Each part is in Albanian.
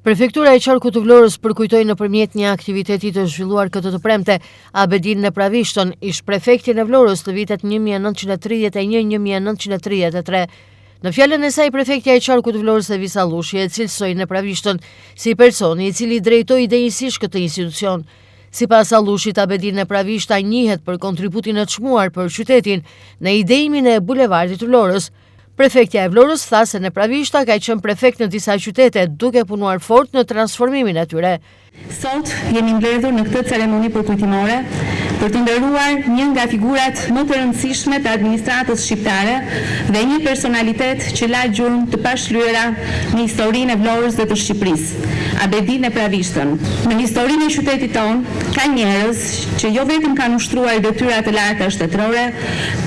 Prefektura e Qarkut të Vlorës përkujtoi nëpërmjet një aktiviteti të zhvilluar këtë të premte Abedin Nepravishtën, ish-prefektin e Vlorës të vitet 1931-1933. Në fjalën e saj, prefektja e Qarkut të Vlorës Evis Allushi e cilësoi Nepravishtën si personi i cili drejtoi denjësisht këtë institucion. Sipas Allushit, Abedin Nepravishta njihet për kontributin e çmuar për qytetin në ideimin e Bulevardit të Vlorës. Prefektja e Vlorës tha se Nepravishta ka qenë prefekt në disa qytete, duke punuar fort në transformimin e tyre. Sot jemi mbledhur në këtë ceremoni përkujtimore për të nderuar një nga figurat më të rëndësishme të administratës shqiptare dhe një personalitet që la gjurmë të pashlyera në historinë e Vlorës dhe të Shqipërisë, Abedin Nepravishtën. Në historinë e qytetit tonë ka njerëz që jo vetëm kanë ushtruar detyra të larta shtetërore,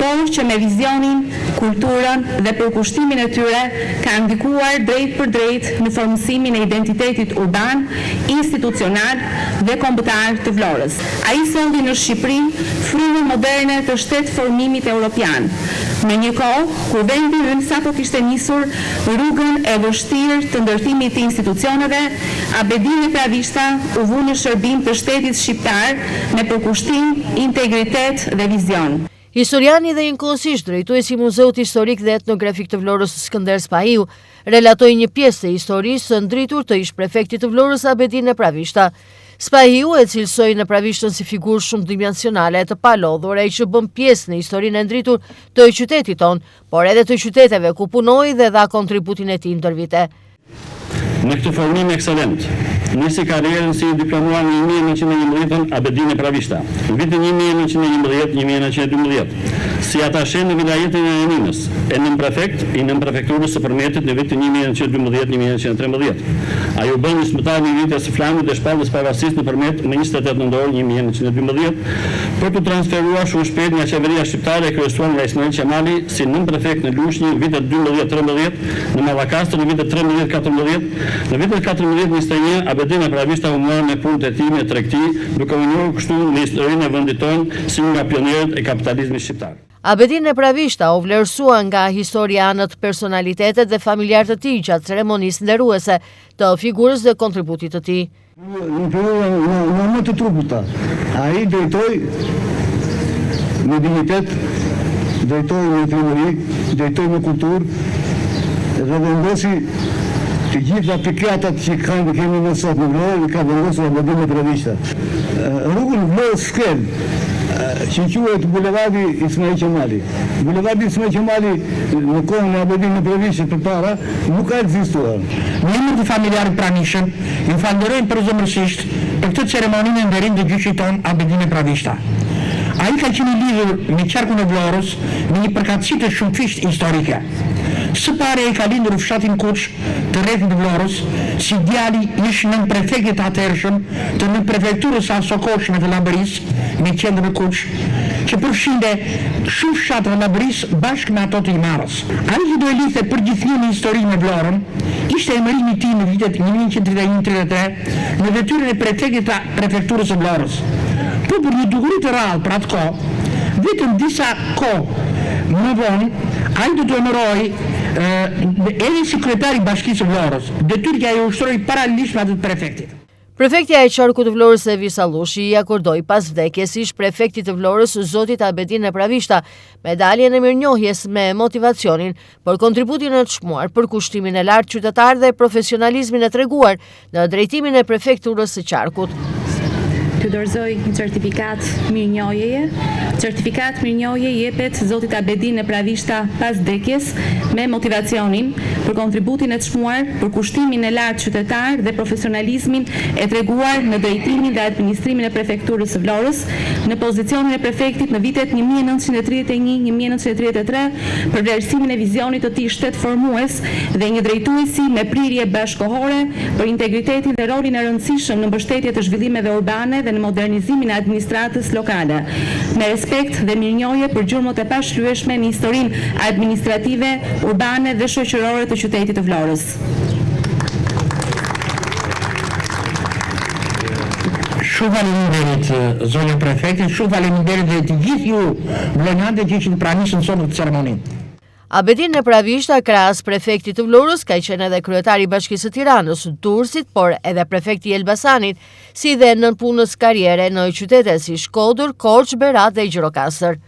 por që me vizionin, kulturën dhe përkushtimin e tyre kanë ndikuar drejtpërdrejt në formësimin e identitetit urban, institucional dhe kombëtar të Vlorës. Ai solli në Shqipëri frymën moderne të shtetformimit europian, në një kohë kur vendi ynë sapo kishte nisur rrugën e vështirë të ndërtimit të institucioneve, Abedin Nepravishta u vu në shërbim të shtetit shqiptar me përkushtim, integritet dhe vizion. Historiani dhe njëkohësisht drejtuesi i Muzeut Historik dhe Etnografik të Vlorës Skënder Spahiu relatoi një pjesë të historisë së ndritur të ish-prefektit të Vlorës Abedin Nepravishta. Spahiu e cilësoi Nepravishtën si figurë shumëdimensionale e të palodhur e që bën pjesë në historinë e ndritur të qytetit tonë, por edhe të qyteteve ku punoi dhe dha kontributin e tij ndër vite. Me këtë formim ekselent, nisi karrierën si i diplomuar në 1911-ën Abedin Nepravishta, në vitin 1911, 1912, si atashe në vilajetin e Janinës, e nënprefekt i nënprefekturës së Përmetit në vitin 1912, 1913. Ai u bë nismëtar i ngritjes së flamurit dhe shpalljes pavarësisë në Përmet më 28 nëntor 1912, për t'u transferuar shumë shpejt nga qeveria shqiptare e kryesuar nga Ismail Qemali si nënprefekt në Lushnjë në vitet 12-13, Në Mallakastër në vitet 13 14, në vitet 14 21, Abedin Nepravishta u mor me punë tregtimi e tregti, duke u njohur kështu në historinë e vendit tonë si një nga pionierët e kapitalizmit shqiptar. Abedin Nepravishta u vlerësua nga historianët, personalitetet dhe familjarë të tij gjatë ceremonisë nderuese të figurës dhe kontributit të tij. Në periudha nga më të turbullta, ai drejtoi me dinjitet, drejtoi me trimëri, drejtoi me kulturë dhe vendosi të gjitha pikiatat që kanë kemi ne sot në Vlorë, i ka vendosur Abedin Nepravishta. Rrugën Vlorë-Skelë, që quhet Bulevardi Ismail Qemali. Bulevardi Ismail Qemali në kohën e Abedin Nepravishtës përpara nuk ka ekzistuar. Në emër të familjarëve të pranishëm, ju falënderojmë përzemërsisht për këtë ceremoni në nderim të gjyshit tonë Abedin Nepravishta. Ai ka qenë i lidhur me qarkun e Vlorës me një përkatësi të shumëfishtë historike. Së pari ai ka lindur në fshatin Kuç të rrethit të Vlorës, si djali i ish nënprefektit të atëhershëm të nënprefekturës së asokohshme të Labërisë me qendër në Kuç, që përfshinte shumë fshatra të Labërisë bashkë me ato të Himarës. Ai që do e lidhte përgjithnjë në histori me Vlorën, ishte emërimi i tij në vitet 1931-33 në detyrën e prefektit të Prefekturës së Vlorës. Po për një dukuri të rrallë për atë kohë, vetëm disa kohë më vonë, ai do të emërohej edhe si kryetar i Bashkisë së Vlorës, detyrë që ai e ushtroi paralelisht me atë të prefektit. Prefektja e Qarkut të Vlorës Evis Allushi i akordoi pas vdekjes ish prefektit të Vlorës zotit Abedin Nepravishta medaljen e mirënjohjes me motivacionin për kontributin e çmuar, përkushtimin e lartë qytetar dhe profesionalizmin e treguar në drejtimin e prefekturës së qarkut. T'ju dorëzoj një certifikatë mirënjohjeje. Certifikatë mirënjohje jepet zotit Abedin Nepravishta pas vdekjes me motivacionin për kontributin e çmuar, përkushtimin e lartë qytetar dhe profesionalizmin e treguar në drejtimin dhe administrimin e Prefekturës së Vlorës në pozicionin e prefektit në vitet 1931, 1933, për vlerësimin e vizionit të tij shtetformues dhe një drejtuesi me prirje bashkëkohore për integritetin dhe rolin e rëndësishëm në mbështetje të zhvillimeve urbane dhe në modernizimin e administratës lokale. Me respekt dhe mirënjohje për gjurmët e pashlyeshme në historinë administrative, urbane dhe shoqërore të qytetit të Vlorës. Shumë faleminderit zonja prefekte, shumë faleminderit dhe të gjithë ju vlonjatëve që ishit të pranishëm sot në këtë ceremoni. Abedin Nepravishta krahas prefektit të Vlorës ka qenë edhe kryetar i Bashkisë së Tiranës, Durrësit, por edhe prefekt i Elbasanit, si dhe nëpunës karriere në qytete si Shkodër, Korçë, Berat dhe Gjirokastër.